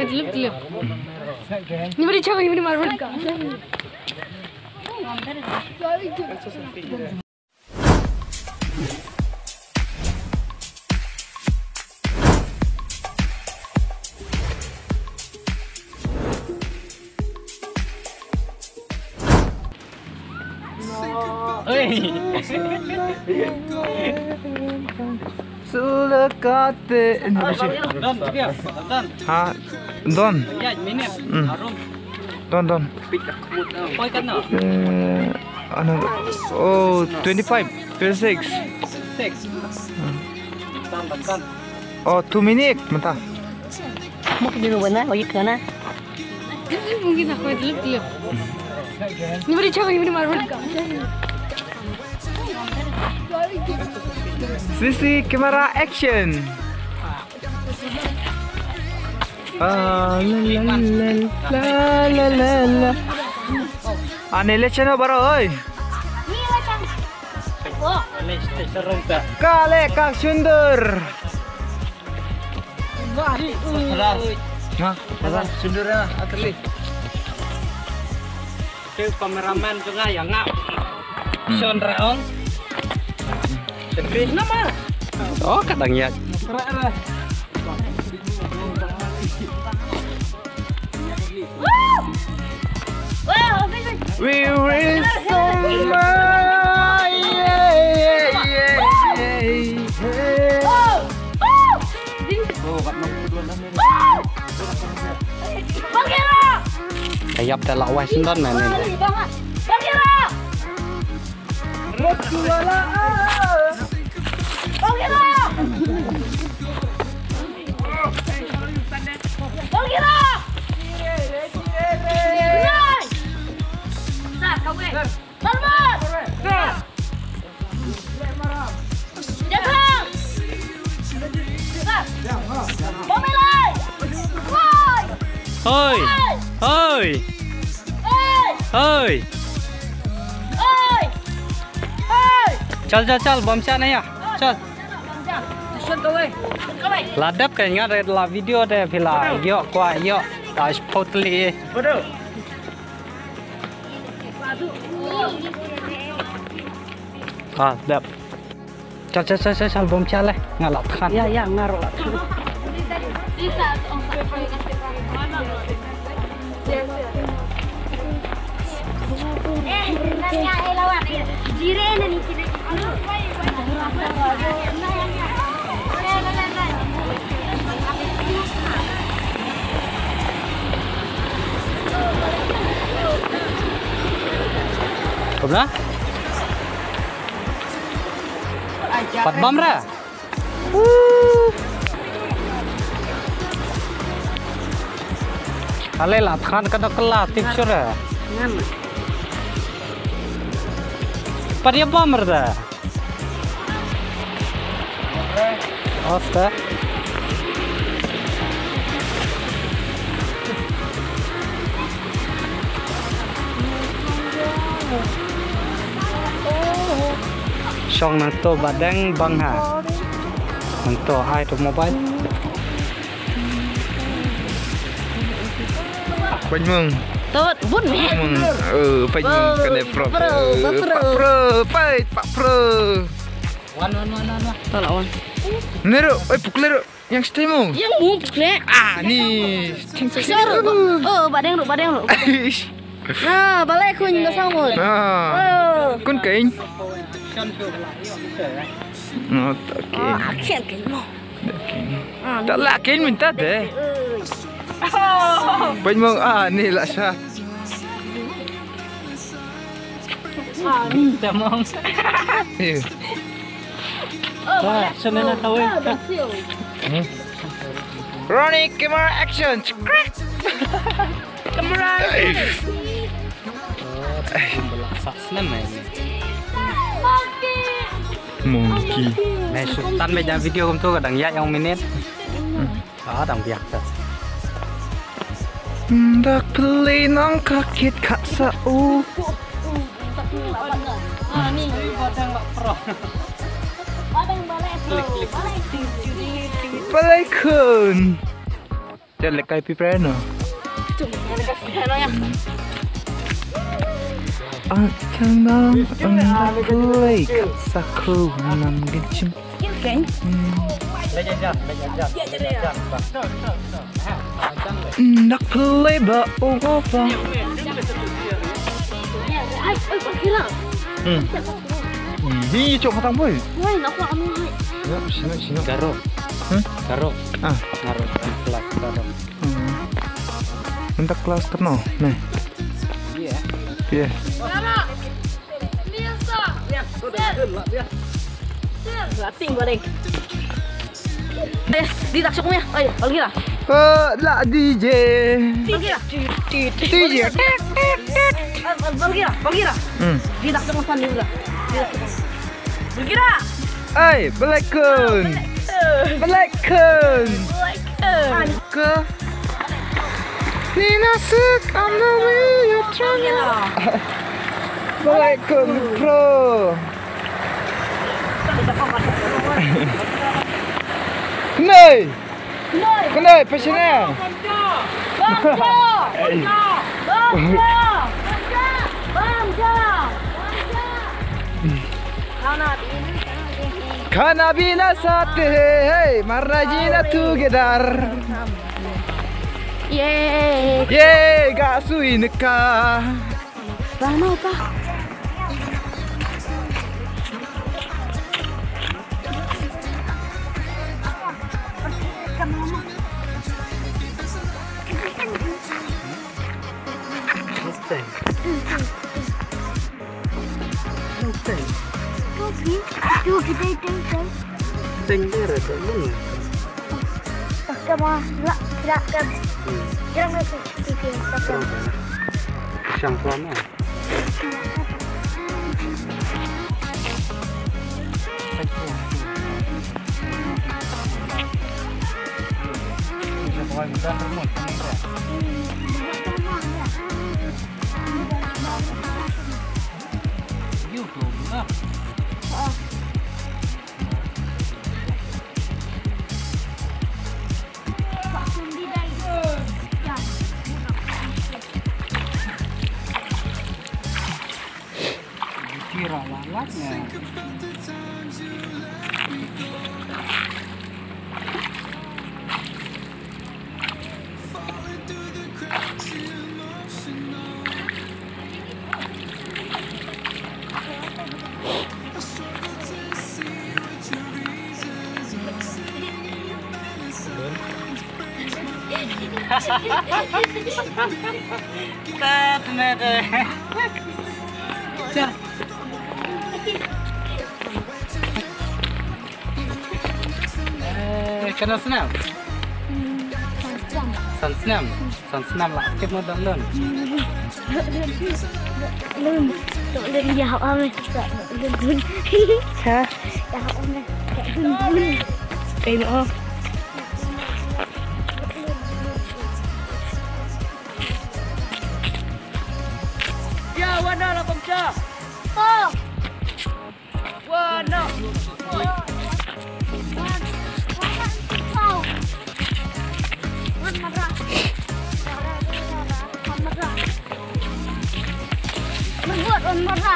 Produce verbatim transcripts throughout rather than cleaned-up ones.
Lip, lip. Ni beri cakap, ni beri marah. Oi. Sulekate. Don, don. Ha, don. Ya, minit. Hmm. Harum. Don, don. Poi kan no? Eh, ano? Oh, twenty-five, twenty-six. Six. Hmm. Don, don, don. Oh, two minute, mata. Mungkin di mana? Oh, iya, kana. Mungkin aku ada lebih. Ni beri cakap, ni beri marah. Sisi, kamera, action. Ah, la, la, la. Ani le channel baroh, oi. Kale ka sundur. Ha? Sundur ya, atli. Ke kameramen tu nga ya ngap. Hmm. Shon raong. Tapi nama? Oh, kadang ya. We will so much. Yeah, yeah, yeah, yeah. Kayap te lak wai sendon na ni. Hoi! Hoi! Hoi! Chal, chal, chal, bam cha na ya. Chal. La dep ka nga re la video de phi la yo kwa yo. Ta potli. Ah, dep. Chal, chal, chal, chal, chal, bom chal, eh. Nga la than. Ya, ya, nga ro la than. Kumno? Pat bam re. Ale la than ka dok la tip sure. Pat ya bam re da. Osta. Shong nangto ba dang bang ha. Nangto ai to mobile. Pynmong. Tot bun me. Pynmong. Eh, pynmong kane pro. Pro, pro. Pak pro, fight, pak pro. Wan, wan, wan, wan, wan. Tolak wan. Nero, eh, pukle ro. Yang stay mo. Yang mo pukle. Ah, ni. Sor. Oh, badeng ro, badeng ro. Ish. Ah, balai kun da sang mo. Ah. Oh. Kun kain. No, okay. Ah, action kain mo. Okay. Ah, tak lah kain minta deh. Eh. Pynmong ah ni lah sah. Ah, ni tamang. Eh. Wah, sana na tawai. Ronnie, camera action. Crack. Camera. Monkey. Me sultan me jam video kumtu kadang ya yang minit. Ah, dang biak ta. Dak peli nang ka kit kat sa u. Balai kun. Te leh kai pi pre no. Ang kang nang ang da klei kat sa kru nang gin chim. Skill kan? Hmm. Ndak leba ong opa. Ai, ai, pakira. Hmm. Hi, chok matang boy. Woi, nak kuat kami hai. Ya, sino, sino. Garo. Hmm? Garo. Ah. Garo. Kelas Garo. Hmm. Minta kelas terno, nih. Iya. Iya. Lating balik. Eh, di tak soknya. Oh iya, balik lah. Eh, lah D J. Balik lah. D J. Balik lah, balik lah. Hmm. Di tak soknya dulu lah. Balik lah. Ai, Black Kun. Black Kun. Black Kun. Ke Nina Suk, I'm the way you're trying. Black Kun Pro. Nei. Nei, passion eh. Khana bina saath hai, hey, hey, marna jeena together. Yay! Yay, ga sui nika. Ba mau pa. Teng dia ada kat mana? Sama lah, silakan. Hmm. Jangan lupa. Siang selama. Eh, kano snam? San snam. San snam lah. Kit mo dam don. Lun. Tok lun ya ame. Lun. Ha? Ya ame. Lun. Kain oh. Ya, wana la pamcha. Oh. Wana. Wan mara. Wan mara. Merbuat wan mara.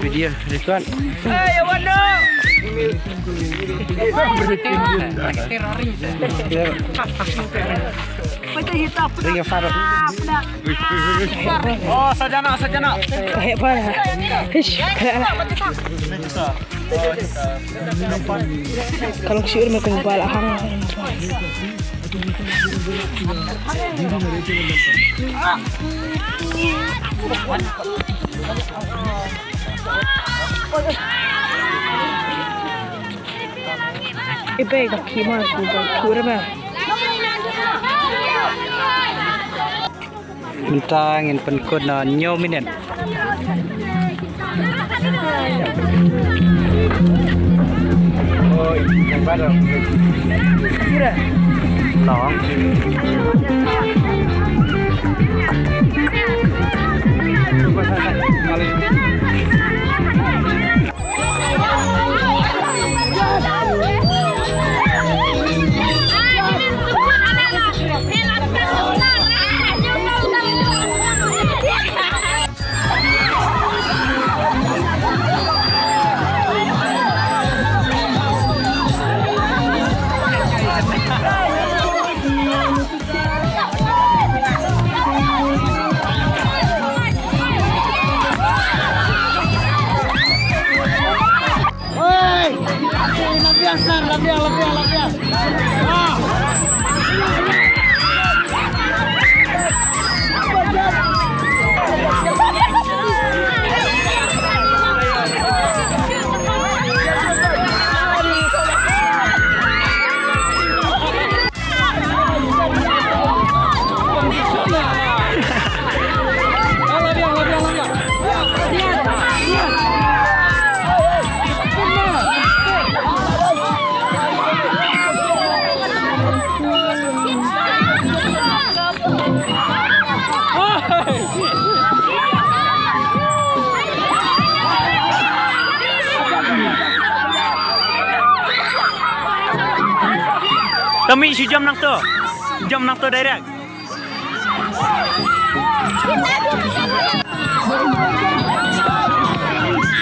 Video, this one. Hey, Wando! Ring of fire. Oh, sarjana, sarjana. Eh, apa? Hish, kena lah. Kalau syiur mereka buat hang. Ibe ka kima ku ba kurma. Mynta ngin pynkut na hynñiew minit. Oi! Lapiang san, lapiang, lapiang, lapiang. Ah! Tami shu jump nangto. Jump nangto direct.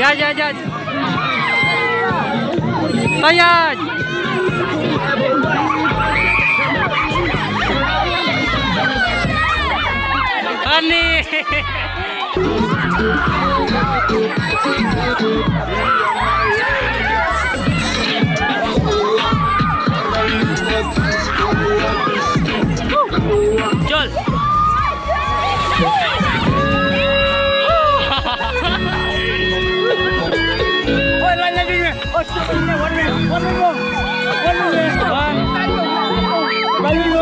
Ya, ya, ya. Tayaj. Ani. Jol. Oi, line lagi ni. Oi, stop ni. One minute. One minute more. One minute. One. Lagi ni.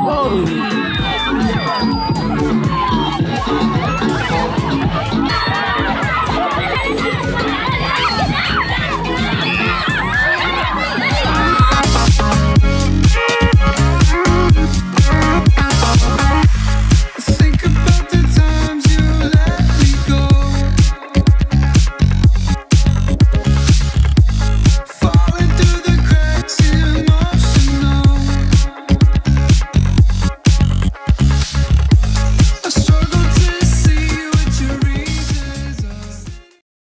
Oi.